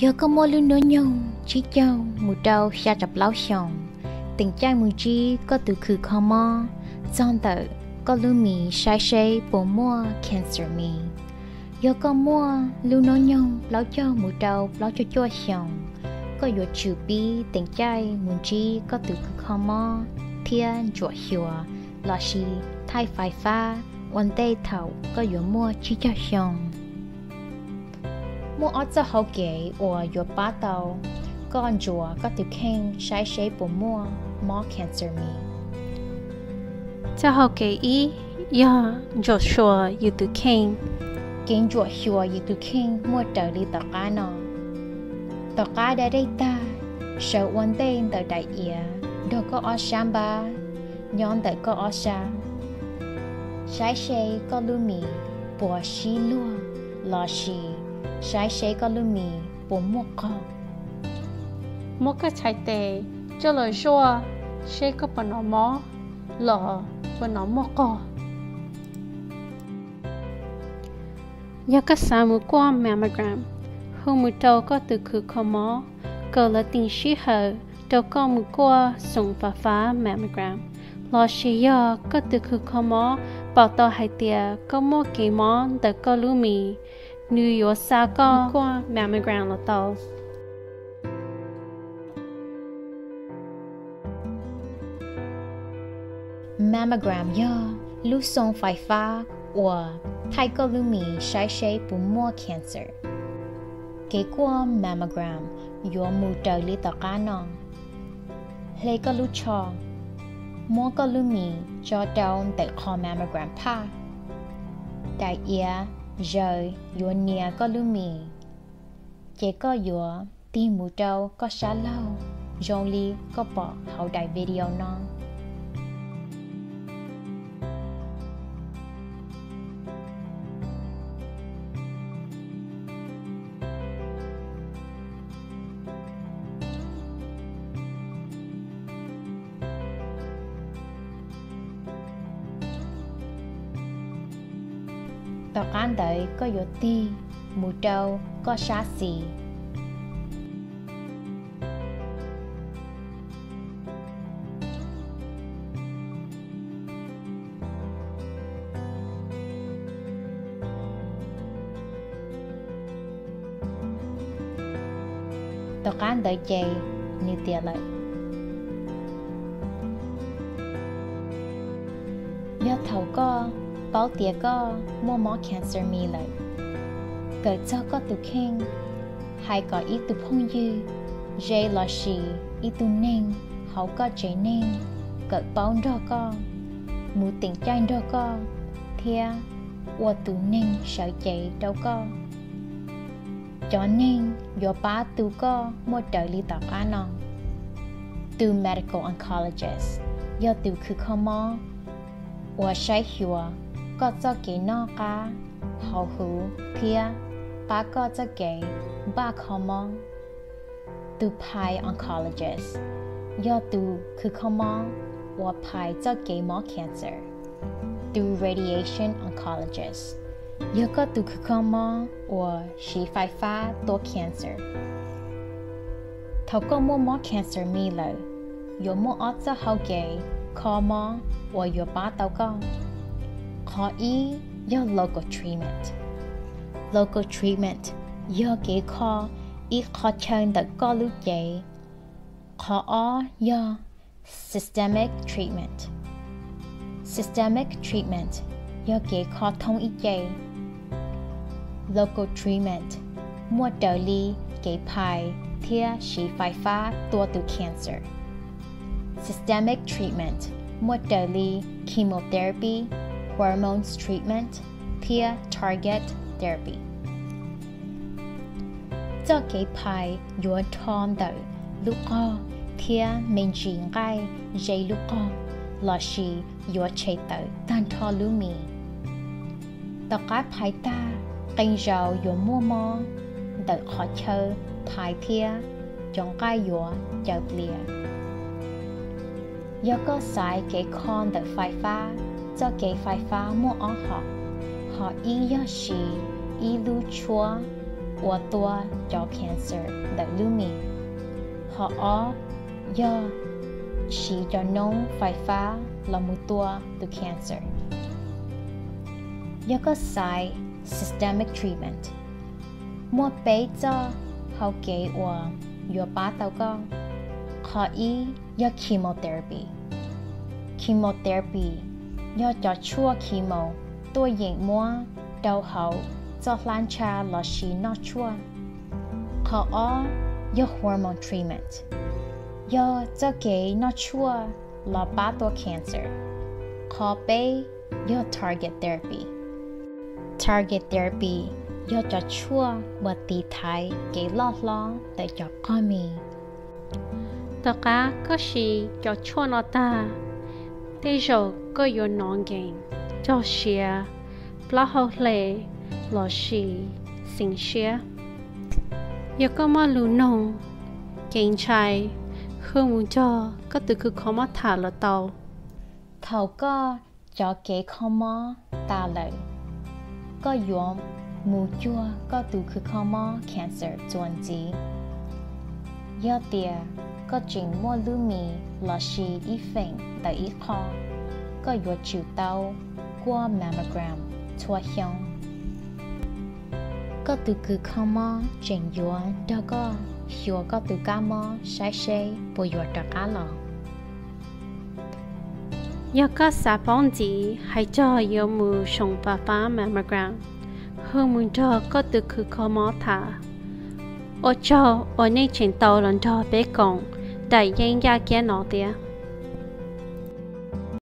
Yog koj muaj lub hnub nyoog tsib caug mus rau xya caum plaub xyoos, teem caij mus ntsib koj tus khw kho mob txog ntawm koj lub mis saib seb puas muaj cancer mis. Yog koj muaj lub hnub nyoog plaub caug mus rau plaub caug cuaj xyoos, koj yuav tsum pib teem caij mus ntsib koj tus khw kho mob thiab ntsuam xyuas lossis thaij fais fab ua ntej thaum koj yuav muaj tsib caug xyoo. Muaj ob txoj hau kev uas yuav pab tau koj ntsuas koj tus kheej saib seb puas muaj mob cancer mis. Txoj hau kev ib yog ntsuam xyuas yus tus kheej. Kev ntsuam xyuas yus tus kheej muaj raws li tom qab no. Tom qab da dej tag, sawv ua ntej ntawm daim iav nrog koj ob sab npab, nyob ntawm koj ob sab. Saib seb koj lub mis puas sib luag lossis saib seb koj lub mis puas muaj qog. Muab koj txhais tes coj los zuaj seb koj puas hnov mob los puas hnov muaj qog. Yog koj xav mus kuaj mammogram, hu mus rau koj tus khw kho mob kom lawv tig sij hawm rau koj mus kuaj xoom fais fab mammogram. Lossis yog koj tus khw kho mob pom tau hais tias koj muaj kev mob ntawm koj lub mis, nws yuav xa koj kuaj mammogram los tau. Mammogram yog lub xoom fais fab uas thaij koj lub mis saib seb puas muaj cancer. Kev kuaj mammogram yuav mus raws li tom qab no. Hle koj lub tsho, muab koj lub mis tso rau ntawm qhov mammogram phaj. Daim iav zaws yuav nias koj lub mis, ces koj yuav tig mus rau koj sab laug zoo li koj pom hauv daim video no. Tom qab ntawd koj yuav tig mus rau koj sab xis. Tom qab ntawd ces nws tiav lawm. Yog thaum koj paub tias koj muaj mob cancer mis lawm, kawm txog koj tus kheej, hais kom ib tug phooj ywg, ze lossis ib tug neeg hauv koj tsev neeg kawm paub nrog koj, mus teem caij nrog koj, thiab ua tus neeg sawv cev rau koj. Cov neeg yuav pab tu koj muaj raws li tom qab no. Tus medical oncologist yog tus khwv kho mob uas saib xyuas koj txoj kev noj qab hauv huv thiab pab koj txoj kev npaj kho mob. Tus phais oncologist yog tus khwv kho mob uas phais txoj kev mob cancer. Tus radiation oncologist yog koj tus khwv kho mob uas siv fais fab tua cancer. Thaum koj muaj mob cancer mis lawm, yuav muaj ob txoj hau kev kho mob uas yuav pab tau koj. Qhov ib yog local treatment. Local treatment yog kev kho ib qhov chaw ntawm koj lub cev. Qhov ob yog systemic treatment. Systemic treatment yog kev kho thoob ib ce. Local treatment muaj raws li kev phais thiab siv fais fab tua tus cancer. Systemic treatment muaj raws li chemotherapy, hormones treatment, thiab target therapy. Txoj kev phais yuav rho ntawm lub qog thiab me ntsis nqaij ze lub qog, lossis yuav tshem tawm tag nrho lub mis. Tom qab phais tag, qee zaus yuav muaj mob ntawm qhov chaw phais thiab cov nqaij yuav caws plias. Yog koj xaiv kev kho ntawm fais fab, txoj kev fais fab muaj ob hom. Hom ib yog siv ib lub tshuab ua tua cov cancer ntawm lub mis. Hom ob yog siv cov noob fais fab los mus tua tus cancer. Yog koj xaiv systemic treatment, muaj peb txoj hau kev uas yuav pab tau koj. Qhov ib yog chemotherapy. Chemotherapy yog cov tshuaj chemo tuaj yeem muab rau hauv txoj hlab ntsha los sis noj tshuaj. Qhov ob yog hormone treatment, yog txoj kev noj tshuaj los pab tua cancer. Qhov peb yog target therapy. Target therapy yog cov tshuaj uas tiv thaiv kev loj hlob ntawm cov qog mis. Tom qab koj siv cov tshuaj no tag, tej zaum koj yuav hnov nkees, cog siav, plaub hau hle, los sis xeev siab. Yog koj muaj lus noog, kev ntshai, hu mus nrog koj tus khw kho mob tham los tau. Thaum koj cov kev kho mob tas lawm, koj yuav mus cuag koj tus khw kho mob cancer txuas ntxiv. Yog tias koj tseem muaj lub mis los sis ib feem ntawm ib qho, koj yuav tsum tau kuaj mammogram txhua xyoo. Koj tus khw kho mob tseem yuav nrog koj xyuas koj tus kab mob saib seb puas yuav rov qab los. Yog koj xav paub ntxiv hais txog yuav mus soom fab fab mammogram, hu mus nrog koj tus khw kho mob tham. Ua tsaug uas nej tseem tau los nrog peb koom daim yeeb yaj kiab no thiab.